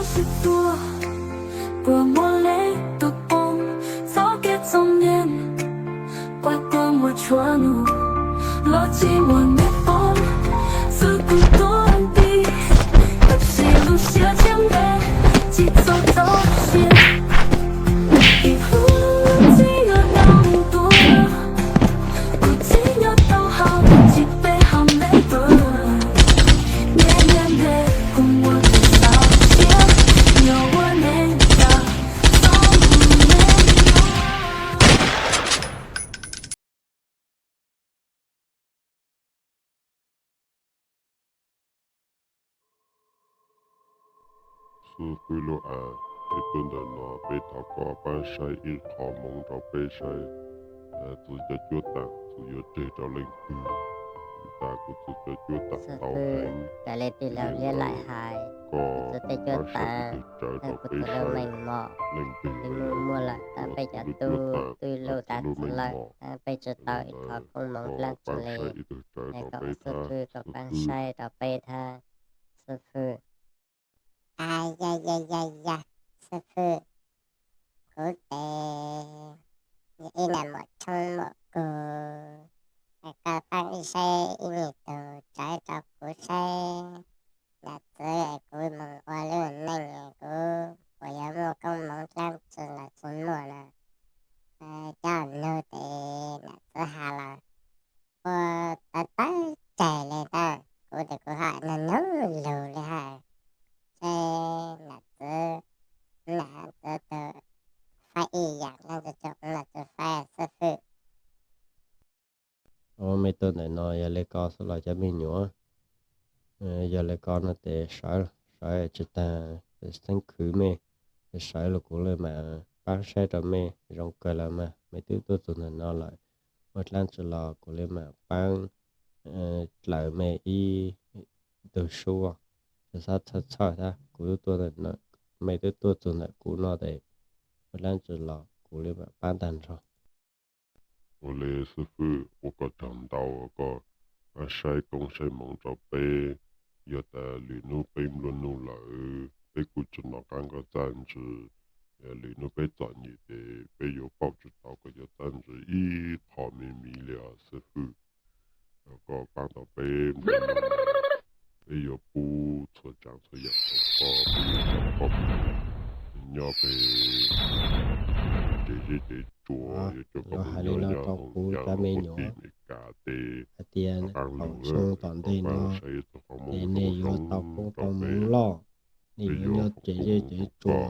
Tsis tuaj, puas muaj leej twg poob txoj kev txom nyem, kuaj tuaj muaj tshua nug los tsis muaj neeg poob, xwb kuj tuaj nti, tab sis lub siab tshiab ntev tsis txhob txaus siab. Ib hnub txiv yuav tau tuag, kuv txiv nyob tau hauv tsis peb hauv ntev tuag, ntev ntev ntev kuv muaj tus xav siab, nyob ua neeg tag txom nyem. Xib fwb Lub As, peb tuaj ntawm no peb thov koj pab saib ib qho hmoov rau peb saib, txwv cov cuab tam txwv yuav tseg rau leej twg, vim tas kuv txwv cov cuab tam ntau heev. Raws li tij laug Liab Laim hais, kuv txwv tej cuab tam, kuv txwv lub meej mom, leej twg muaj muaj lawm, tab peb cov tub twb luj tas txwv lawm, tab peb tsis tau ib qho koob hmoov dlaab tsi li. Es koj xib fwb koj pab saib rau peb thab, xib fwb. Yog yog yog yog, xib fwb, kuv tes ib nam muam tshoob muam kug, es koj pab ib saib ib nyuag tug tsav rau kuv saib. Nam txwv, es kuv moog ua lub neej kuv puas yuav muaj koob hmoov dlaab tsi los tsis muaj na? Cov nug tes nam txwv has los ua tawv tawv tseg li ntag, kuv tes kuv haj nug nug lug li hab. Seb nam txwv, nam txwv tug faib ib yaam dlaab tsi rua kuv los tsis faib, xib fwb. Mej tuaj ntawm no yog le ko xwb los cov me nyuam? Yog le ko no tes sawv, sawv tsis taag, xeeb khwv mej, sawv los kuv le maam paab saib rau mej. Zoo kawg lawm mas, mej twb tuaj txug ntawm no lawm, muaj dlaab tsi los kuv le maam paab dlawm mej ib tug suab. Tsis txhob txhawj txhawj hab, kuv twb tuaj, mej twb tuaj txug ntawm kuv no tes muaj dlaab tsi los kuv le maam paab taag nrho. Ua le xib fwb, ua koj tsaug ntau, koj saib koob saib hmoov rau peb. Yog tas lwm nub peb nplua nuj lawm, peb kuj tsi nov qaab koj txaj ntsig. Lwm nub peb txom nyem tes peb yuav pauj tsi tau koj cov txaj ntsig ib qho me miv le os xib fwb. Koj paab tau peb, peb yuav pub txhua tsaav txhua yaam rau koj, peb yuav coj koj nyob peg tsev zeb tsev tsua, yuav coj koj mus nyob nyob hoos ya huv tim Amelikas teb. Hais tias thaum xyoo tom ntej no es nej yuav tau koob tau hmoov loj, nej yuav nyob tsev zeb tsev tsua,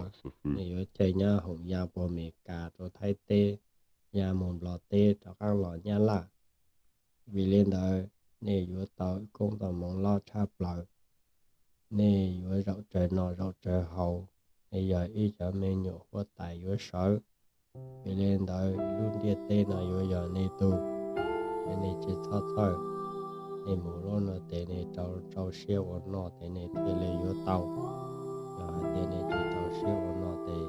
nej yuav caij nyab hoom ya puag Amelikas rau Thaib teb, ya moog Nplog teb rov qaab los Nyab Laj. Vim le ntawd nej yuav tau koob tau hmoov loj tshaj plaws. Nej yuav zaum tsawg noj zaum tsawg haus, nej yog ib cov me nyuam huab tais yuav sawv. Vim le ntawd lub ntiaj teb no yuav yog nej tug, es nej tsis txhob txhawj. Nej mus lub no tes nej rau rau siab ua noj tes nej thiaj li yuav tau. Yog hais tias nej tsis rau siab ua noj tes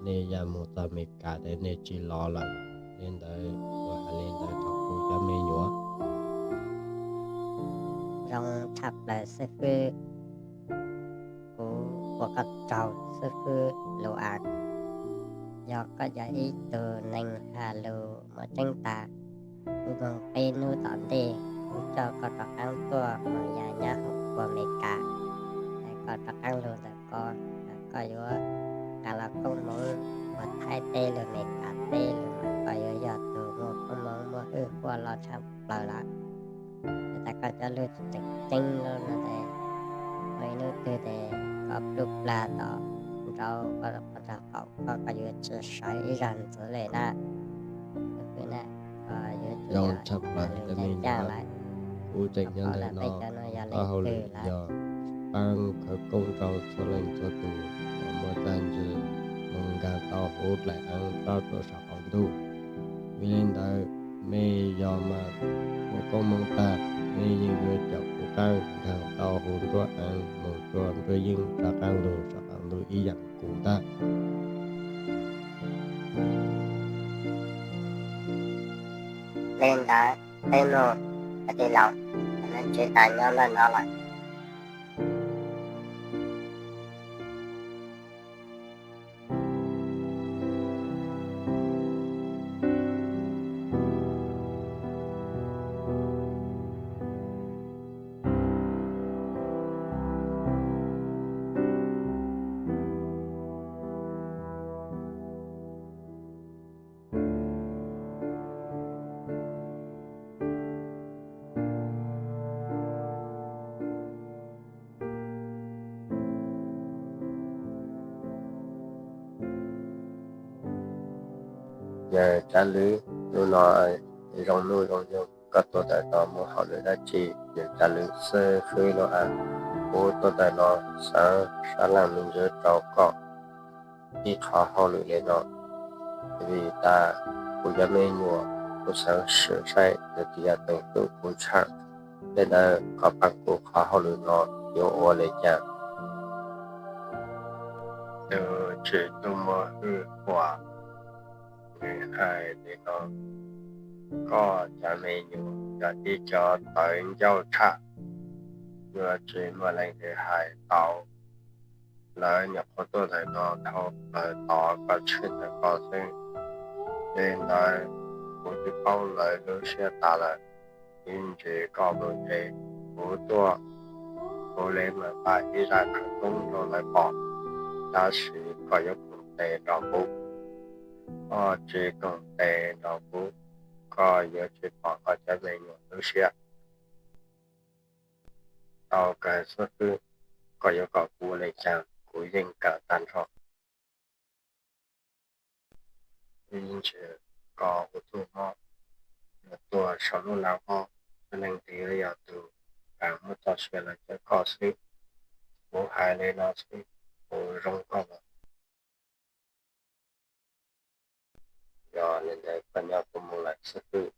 nej ya mus txog Amelikas tes nej tsis los lawm. Le ntawd kuv hais le ntawd rau kuv cov me nyuam. Zoo tshaj plaws xib fwb. Kuv ua koj tsaug xib fwb Lus As. Yog koj yog ib tug neeg has lus muaj tseeb tag, kuv moog peb nub tom ntej kuv coj koj rov qaab tuaj moog ya nyab hoom puag Amelikas, es koj rov qaab lug ntawm ko, koj yuav nqa los koob hmoov puag Thaib teb lug Amelikas teb lug mas koj yuav yog tug muaj koob hmoov muaj hwj huaj loj tshaj plaws lawm. Es tas koj cov lug tseem ceeb lub no tes, muaj ib nub twg tes koj pluj plag tom nraud koj nrog qaum koj, koj yuav tsi sawv ib zag ntxiv le na. Zoo tshaj plaws cov me nyuam, kuv tseem nyob ntawm no, koj hauj lwm yog paab khawv koob rau txhua leej txhua tus, muaj txaj ntsig moog nkaag tau huv dlaim aav plaub rua saum qaum ntuj. Vim le ntawd mej yog mas muaj koob hmoov tag, mej yeej yuav caum kuv qaab nkaag tau huv nruab aav moog rua nruab yeeb rov qaab lug saum qaum ntuj ib yaam kuv ntag. Le ntawd peb mug, cov tij laug, nub tsev tas nyob ntawm no lawm. Yawg Tsab Lwm, hnub no zoo nuj zoo nyoog, koj tuaj ntawm no muaj hauj lwm dab tsi? Yawg Tsab Lwm, xib fwb lauj, kuv tuaj ntawm no xeev sab laj me ntsis rau koj ib qho hauj lwm li no, vim tas kuv cov me nyuam, kuv xeev sim saib yog tus yam teem tus kuv tshaj. Tej ntawd koj pab kuv qhov hauj lwm no yuav ua li cas? Tus tswv tuaj muag hwj huam, nws hais li no: Koj cov me nyuam yog ib co tawv ncauj tshaj, yuav tsis muaj leej twg hais tau. Lawv nyuam qhuav tuaj ntawm no dhau plaws tod koj tshwj ntawm koj xwb. Tej ntawd kuv twb paub lawv lub siab tas lawm. Ib ntsis koj mus tsev, kuv tuaj, kuv li mam npaj ib zaj khawv koob rau lawv pom, tab sis koj yuav koom tes nrog kuv. Koj tsis koom tes nrog kuv, koj yuav tsis pom koj cov me nyuam lub siab. Tau kawg xib fwb, koj yuav kom kuv ua li cas kuv yeej kawm tag nrho. Ib ntsis koj ua txuj mob, yuav tuag saum lub laj mob, tsis leej twg yog tus kam muab txoj sia los cawm koj xwb. Kuv hais li no xwb, kuv zoo koj los. Yog li ntawd koj nyob koj mus lawm xib fwb,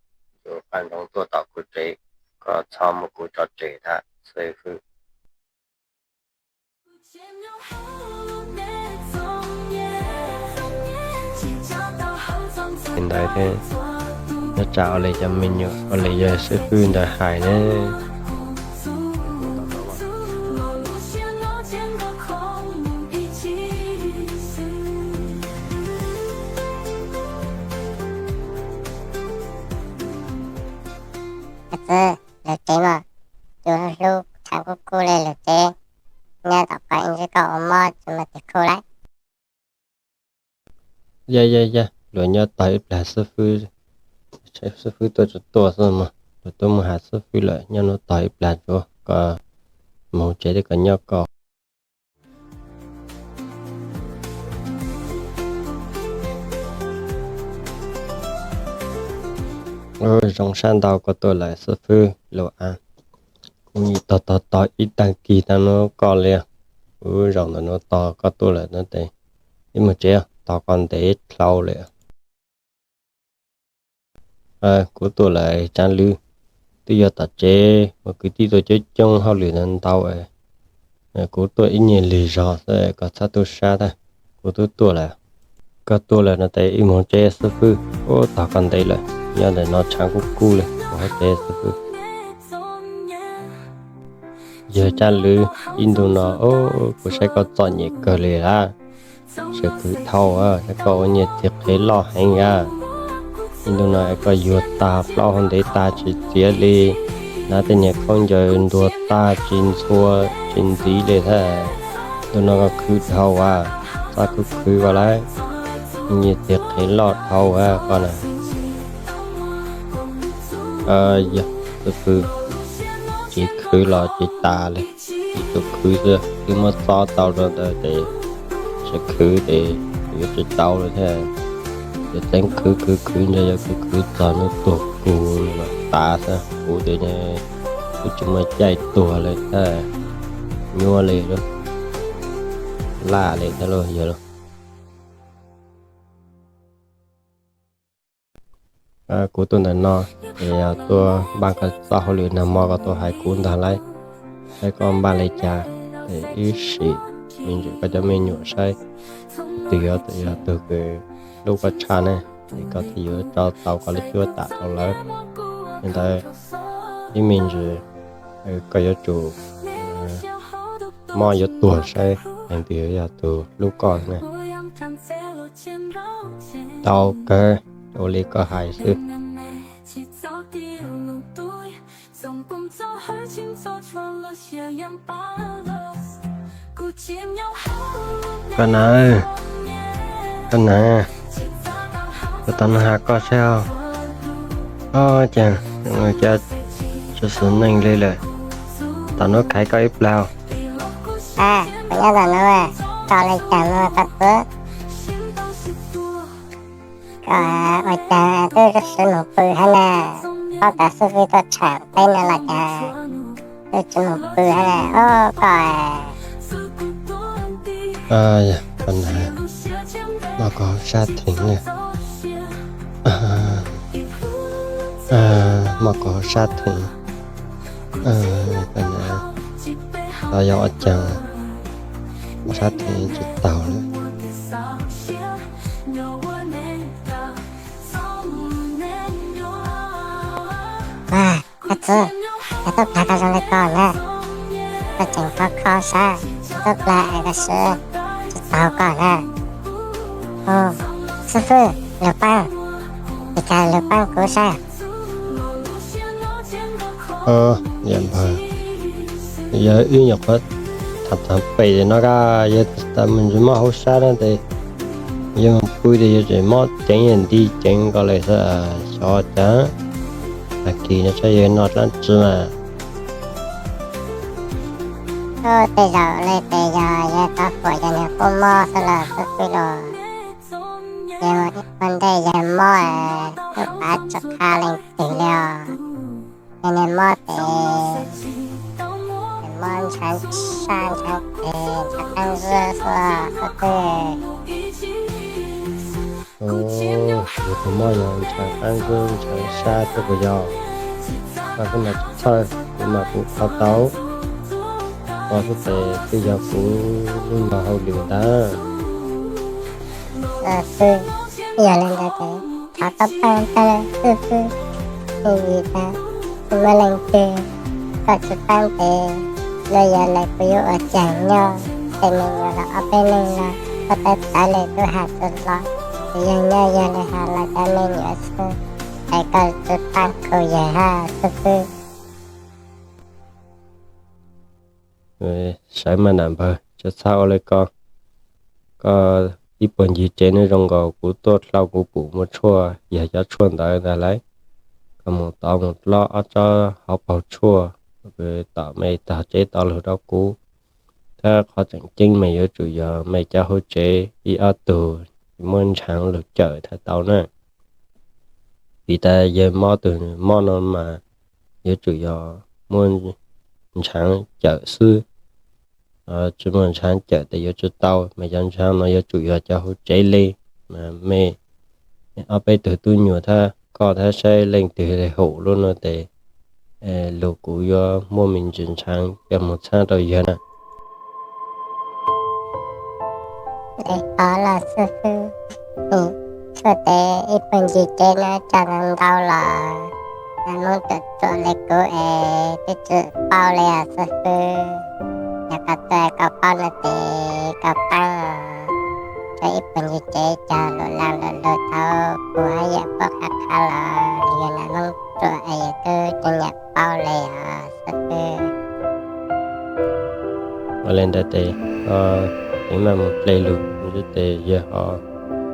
yuav qab ntsoov tuaj tom kuv tsev, koj txhob muab kuv tso tseg ntag xib fwb. Li ntawd thiab, nyob tsam ua li cov me nyuam, ua li yawg xib fwb ntawd hais ne. Txiv, lawv tsev mas, tus hlub hlub tshav kub kub li lawm tsev, nyob tom qab ib ntsis koj ua mob tsis muaj tes khuj lawm. Yaj yaj yaj, luag nyob tog ib plag xib fwb, xib fwb tuaj tsis tuaj xwb mas, luag tuaj mus hais xib fwb lawm, nyob hnub tog ib plag tsuav koj mus tsev thiab koj nyob koj. Zoo sab ntau koj tuaj lawm xib fwb Lauj Av. Kuv nim tog tog tog ib tag kis tag nuav koj li, kuv zaum ntawm nuav tos koj tuaj lawm no tes, ib mus tsev, tos koj ntev dhau lawm. Kuv tuaj lawm Tsav Lwm, twb yog tom tsev muaj kwv tij tuaj coob coob hauj lwm ntau ntau, kuv tuaj ib nyuag lig zog xwb koj txhob tu sab tag, kuv twb tuaj lawm. Koj tuaj lawm no tes ib mus tsev xib fwb, ub tos koj ntev lawm, nyob ntawm no tshav kub kub li kuv hauv tsev xib fwb. Yawg Tsav Lwm, ib ntu no kuv saib koj txom nyem kawg li lawm, tseem khwv dhau, saib koj ua niag txiv qhev loj heev a. Ib ntu no es koj yuag tag plaub hau ntev tag tsis txiav li, hnav tej niag khaub ncaws ntuag tag tsis ntxhua tsis ntxiv li thiab. Ntu no koj khwv dhau a, txhob khwv khwv koj lawm, niag txiv qhev loj dhau a koj na. Yog, xib fwb, tsis khwv los tsis tas li, tsis tus khwv xwb, twb muab txob tau rau ntawd tes tsis khwv tes yuav tsis tau li thiab. Yog txeev khwv khwv khwv ntawd yog khwv khwv txog hnub tuag kuv tas xwb, kuv tes kuv tsis muaj caij tuag li thiab, nyuaj li lawm, laj li thiab lauj yawg lauj. Kuv tuaj ntawm no es yog tuaj npaj koj txoj hauj lwm nag hmo koj tuaj hais kuv ntag lauj, saib koj npaj li cas, es ib sim me ntsis koj cov me nyuam saib twg yog, yog tug kws hlub koj tshaj ne, es koj thiaj yuav tso tau koj lub cuab tam rau lawv. Li ntawd ib me ntsis koj yuav tsum mob yuav tuag saib leej twg yog tus hlub koj ne. Tau kawg, ua li koj hais xwb. Koj na, koj na, kuv tau nug has koj saib os. Ob, cas, cas tsis xis neej li lawm, tam nuav khaiv koj ib plag. Kuv nyob tam nuav, koj li cas no koj tuaj? Koj ua cas twb siv mus pw hab na? Koj tas xib fwb tuaj tsham peb no los cas twb tsis mus pw hab na? Koj Moj koj hauv sab theem na. Moj koj hauv sab theem. Tau yog ua caag, hauv sab theem tsis taug lawm. Koj txiv, yog tuaj plag koj zoo li ko na, koj tseem kho kho sab, tuaj plag es koj siv tsis taug koj na. Xib fwb, lug paab, es kag lug paab kuv saib. Yog npawg, yog wb nyuam qhuav tham tham pem no koj, yog tas mus ntsis mob hauv sab no tes, yog mus pw tes yog tseem mob ceev, yog nti ceev nkaus le xwb, xyov cas. Tag kis no saib yog noj dlaab tsi mas. Tej zaum le tes yog yawg tau fuam cov niag qub mob xwb los xib fwb los. Yog ua ntej yawg mob, lub pav tsis qha leej twg li os. Yog niag mob tes mob ntshaav sab ntshaav tes ntshaav qaab zib xwb xwb. Yog tus mob yog ntshaav qaab zib ntshaav sab xwb puas yog? Koj xwb mas tsis txhawj, kuv mas kuv kho tau. Koj xwb tes twb yog kuv lub zog hauj lwm ntag. Xib fwb, yog li ntawd ces thov koj paab tau xib fwb, vim tas tsis muaj leej twg, koj tsis paab tes luag yog lawm kuv yuav ua caag nyob, tej me nyuam los ob peb leeg los koj tawv tawv le tub has tsis los, kuv yog nyob yog li has los cov me nyuam xwb, es koj tsis paab kuv yawg hab xib fwb. Sawv mas nam npawg, tsis txhob ua li ko. Koj ib puag ncig tsev no zoo nkaus kuv tuaj dlhau kuv pum muaj tshuaj, yog cov tshuaj ntawd ntag lauj. Koj mus tod mus dlob ob tsob hauv paug tshuaj, tom mej tog tsev tod lug rau kuv. Tab qhov tseem ceeb mej yuav tsum yog mej cov hauv tsev ib ob tug muab ntshaav lug cawm thiaj tau na. Vim tas yawg mob tus mob no mas yuav tsum yog muab ntshaav cawm xwb. Tsis muaj ntshaav cawm tes yuav tsis tau, mas cov ntshaav no yuav tsum yog cov hauv tsev li. Mej ob peb tug tub nyuam thab koj thab saib leej twg li haum lub no tes lug kuv yuav muab me ntsis ntshaav coj mus txhab rau yawg na. Li qhov los xib fwb, tshuaj tes ib puag ncig tsev no tsa ntau ntau los nam moob ruam ruam li kuv es twb tsis paub li os xib fwb. Yog koj tuaj koj paub no tes koj paab, tshuaj ib puag ncig tsev cog lug laag lug lug thaum kuv hab yawm paub qha qha los yog nam moob ruam es yawg twb tsis nyam paub li os xib fwb. Ua li ntawd tes, ceev maj mus dle lug, tes yawg ho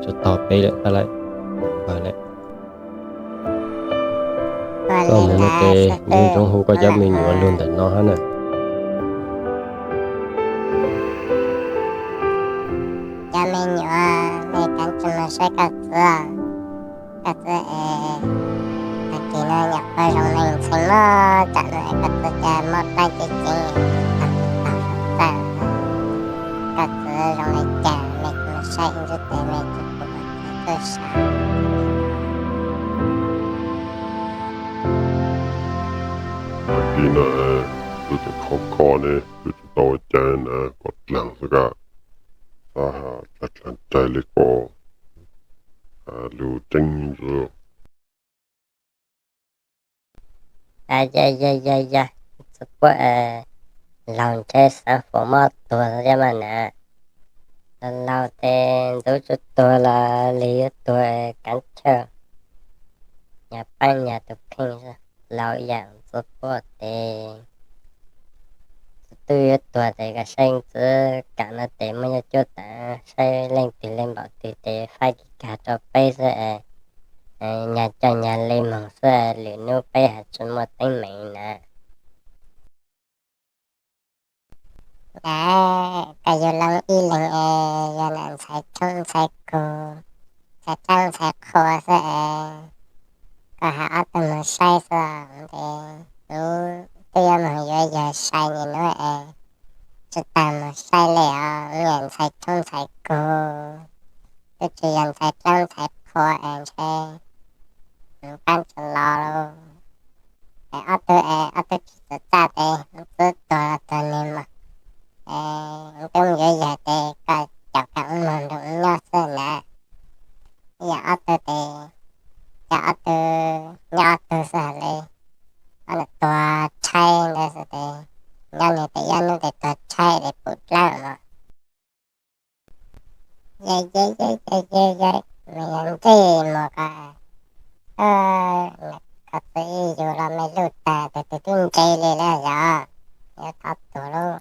tsis tog peb lawm tab lawm. Koj mus no tes ntsoov hu koj cov me nyuam lug ntawm no hab na. Cov me nyuam, mej kaav tsi mus saib koj txiv, koj txiv es tag kis no nyuam qhuav zoo lees ntxhee mob, tsam no koj txiv cas mob dlaab cev ceev, tag tag txawj. Koj txiv zoo le caag, mej mus saib ib ntsis tes mej tsi pum koj txiv txawj sab. Tag kis no txiv tseem kho koj ne, txiv tsis tau ua cas na, koj dlaag xwb koj, txhob has dlaag dlaag cai li koj, has lug tseeb ntsis. Yog yog yog, txiv puab laug ntshe xaav fuam mob tuag thiab mas na. Laug tes ntxuv tsi tuag los lig yuav tuag kaav chaw. Nyag paab nyag tus kheej, laug yam txiv puab tes txiv tub yuav tuag tes koj saib txiv kam no tes muaj nyob cuab taag, saib leej twg leej npaum twg tes faib kis kag rau peb xwb. Nyag coj nyag le moog xwb, lwm nub peb has tsi muaj teeb meem na. Koj yug loo ib leeg es yog nam ntxhais coob ntxhais kug, ntxhais dlaab ntxhais qhua xwb es, koj has ob tug moog saib xwb tes, kuv twb yuav moog yuav yawg sai nim nuav es, tsi taag moog saib le os, niam ntxhais tshoob ntxhais kug, twb tsi yog ntxhais dlaab ntxhais qhua es ntshe qaab tsi los lawm. Es ob tug es ob tug tsi txawj txaj tes, txwb tuag los tuag nwg mas, es twb moog yuav yawg tes koj caum kag ub moog nrug ub nyob xwb na. Ib yam ob tug tes, cas ob tug nyob ob tug xwb hab le, ob tug tuag tshaib ntawd xwb tes, nyob nwg tes ib hnub tes tuag tshaib tes pum dlaab mas. Yog, yog, yog, yog, yog, yog, ntsej muag ko, koj txwv ib yug los mej luj tag tes tug twb ntse le lawm yog, yuav thov tuag lauj.